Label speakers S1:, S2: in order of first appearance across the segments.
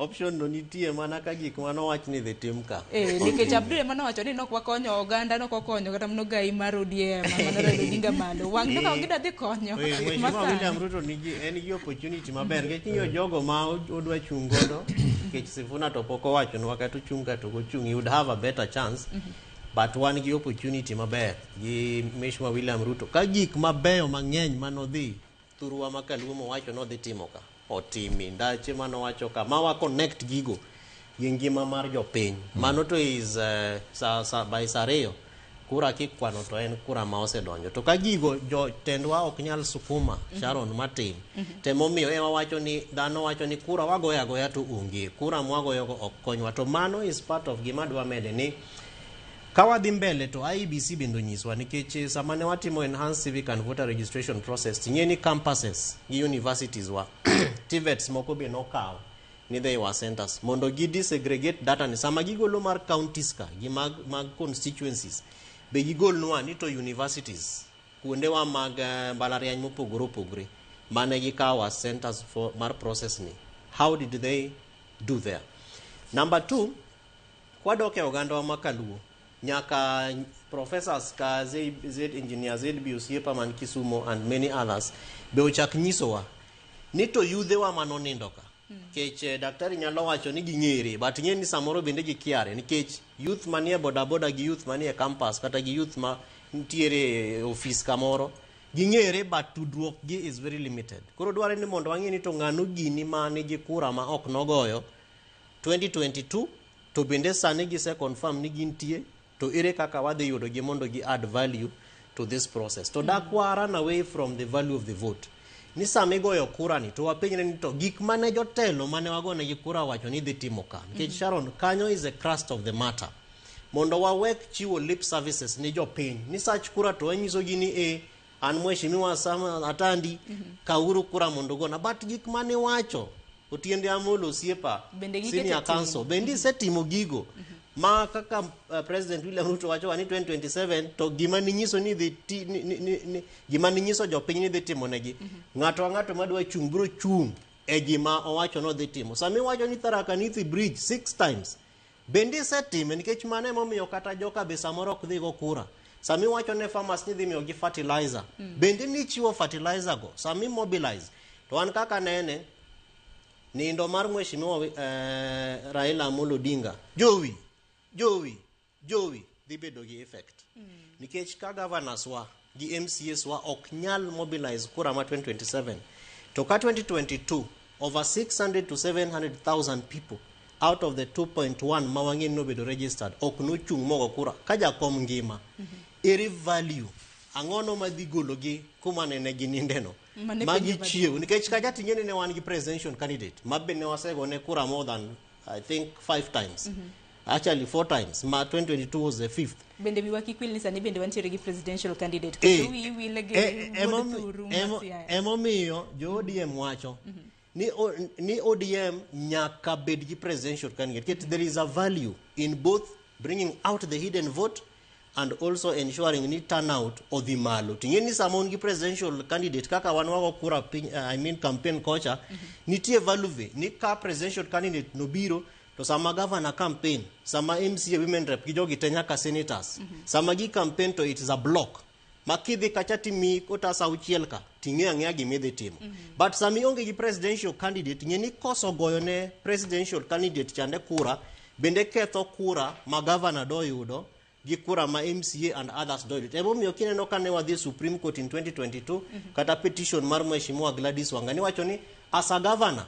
S1: Option no nitie mana ka gik manowach ni dhi tim ka.
S2: Eh, nikech Abdul ema nowacho ni nok wakonyo oganda, nok wakonyo kata mana ogai mar ODM, mana Raila Odinga malo. Wang' kaka gidwa dhi konyo.
S1: Eh, Mheshimiwa
S2: Masani.
S1: William Ruto nigi en gi opportunity maber nikech ing'iyo jogo ma odwa chung' godo, nikech Sifuna to pok owachonwa kata ochung' kata ok ochung', he would have a better chance, but wan gi opportunity maber gi Mheshimiwa William Ruto ka gik mabeyo mang'eny manodhi thurwa ma kaluo mowacho nodhi timo ka otimi ndache manowacho ka ma wa connect gigo gi ngima mar jopiny. Mano to is sa, by sa 2 kura kikwano to en kura ma osedonjo. To ka gigo jotendwa ok nyal sukuma Sharon matin, temomiyo ema wacho ni dhano wacho ni kura wagoyo agoya to onge kura mwagoyogo ok konywa. To mano is part of gima dwa mede ni ka wadhi mbele to IEBC bende onyiswa, nikech sama ne watimo enhanced civic and voter registration process, ting'e ni campuses gi universities wa TVETs moko be nokawo ni they were centers mondo gi disegregate data ni sama gigolo mar counties ka gi mag constituencies be gigolnwa ni to universities kuondewa mag mbalariany mopogore opogore mane gikawo as centers for mar process ni, how did they do there? Number two, kwadok e ogandawa ma kaluo, nyaka professors ka Z, Engineer ZB Osiepa man Kisumo and many others be ochak nyisowa ni to yudhewa manonindo ka nikech daktari nyalo wacho ni ging'ere, but ing'e ni samoro bende gikiare, nikech youth manie bodaboda gi youth manie campus kata gi youth ma nitiere e ofis kamoro ging'ere, but tudruok gi is very limited. Koro dwarre ni mondo wang'e ni to ng'ano gini ma nigi kura ma ok nogoyo 2022, to bende sani gise confirm ni gintie, to ere kaka wadhi yudo gi mondo gi add value to this process? To dak wa run away from the value of the vote, ni sama igoyo kura ni to wapenjre ni to gik mane jotelo mane wagonegi kura wacho ni dhi timo ka, nikech Sharon kanyo is a crust of the matter, mondo wawek chiwo lip services ni jopiny ni sach kura to wanyisogi ni e an Mheshimiwa Sam Atandi, kawuru kura mondo ugona, but gik mane wacho Otiende Amolo osiepa
S2: Bende giketo
S1: senior
S2: tim.
S1: Council bende isetimo gigo ma kaka President William Ruto wacho wa ni 2027 to gima ninyiso ni dhi ti, ni, gima ninyiso jopiny ni dhi timo negi, ng'ato ang'ato madwa chung' biro chung' e gima owacho nodhi timo. Sama iwacho ni Tharaka Nithi Bridge six times, bende isetime? Nikech mano emomiyo kata joka be samoro ok dhi go kura. Sama iwacho ne farmers ni dhi miyogi fertilizer, bende nichiwo fertilizer go? Sama imobilize to wan kaka nene nindo mar Mheshimiwa Raila Amolo Odinga jowi jowi jowi dhi bedo gi effect, nikech ka governors wa gi MCAs wa ok nyal mobilize kura ma 2027, to ka 2022 over 600 to 700,000 people out of the 2.1 ma wang'e ni nobedo registered ok nochung' mogo kura ka jakom ngima, ere value ang'ono madhi gologi kuma nene ginindeno
S2: Mane
S1: ma
S2: penjo
S1: gichiew? Nikech kacha ting'e ni ne wan gi presidential candidate ma be ne wasegone kura more than, I think, five times, actually four times, ma 2022 was the fifth.
S2: Bende wiwa kik wil ni sani bende wantiere gi presidential candidate. Kendo wiyi wile gi wuod thuru ma Siaya.
S1: Emomiyo jo ODM wacho ni ODM nyaka bed gi presidential candidate, nikech there is a value in both bringing out the hidden vote and also ensuring ni turnout odhi malo. Ting'e ni sama un gi presidential candidate kaka wan wago kura piny, I mean campaign kocha, nitie value ni ka presidential candidate nobiro to sama governor campaign, sama MCA, women rep gi jogi te nyaka senators, sama gi campaign to it is a block ma kidhi kacha timiyi otas 6 ka ting'e ang'eya gimidhi timo. But sama ionge gi presidential candidate, ng'e ni koso goyo ne presidential candidate chande kura bende ketho kura ma governor do yudo gi kura ma MCA and others do yudo. Emomiyo kineno ka ne wadhi e Supreme Court in 2022, kata petition mar Mheshimiwa Gladys Wanga niwacho ni as a governor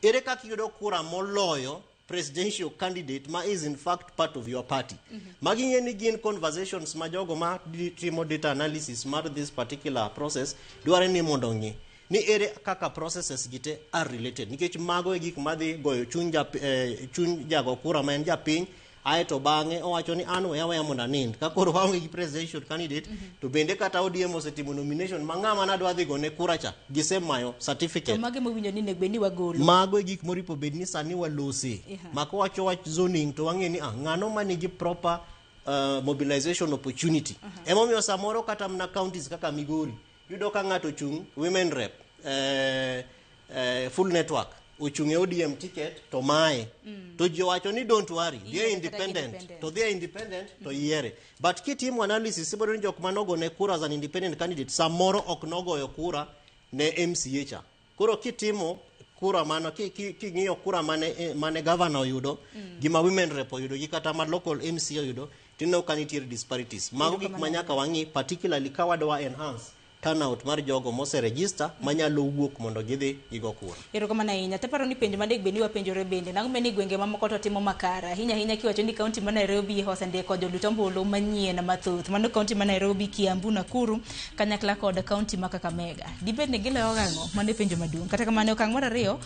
S1: ere kaka iyudo kura moloyo presidential candidate ma is in fact part of your party? Magi ng'e ni gin conversations ma jogo ma timo data analysis mar this particular process dware ni mondo ong'i ni ere kaka processes gi te are related, nikech mago e gik madhi goyo chuny chuny jago kura ma en japiny, aeto bang'e owacho ni an weya weya mondo anind ka koro waonge gi presidential candidate. To bende kata ODM osetimo nomination ma ng'ama nadwa dhi gone kura cha gisemayo certificate.
S2: To mage mowinjo ni onego bed ni wagolo?
S1: Mago e gik moripo bed ni sani walose. Ma kowacho wach zoning to wang'e ni ng'ano ma nigi proper mobilization opportunity. Emomiyo samoro kata mana counties kaka Migori yudo ka ng'ato chung' women rep, full network. ochung' e ODM ticket to mae to ji owacho ni don't worry, dhi e
S2: Yiere kata
S1: independent,
S2: independent.
S1: to dhi e independent to yiere. But kitimo analysis, ibiro ni jok manogone kura as an independent candidate samoro ok nogoyo kura ne MCA cha. Koro kitimo kura mano, king'iyo kura mane governor oyudo gi ma women rep oyudo gi kata ma local MCA oyudo, tineno ka nitiere disparities. Mago gik ma nyaka wang'i, particularly ka wadwa enhance turnout mar jogo mose register manyalo wuok mondo gidhi gigo kura.
S2: Erokamano ahinya. Taparo ni penjo madek bende wapenjore bende. Nang'o meni gwenge mamoko to timo makare? Ahinya ahinya kiwacho ni kaunti ma Nairobi osendiko jolut ombulu manyien mathoth. Mano kaunti ma Nairobi, Kiambu, Nakuru, kanyakla kod kaunti ma Kakamega. Dibed ni giloyo gang'o? Mano e penjo maduong'. Kata kamano e okang' mar ariyo.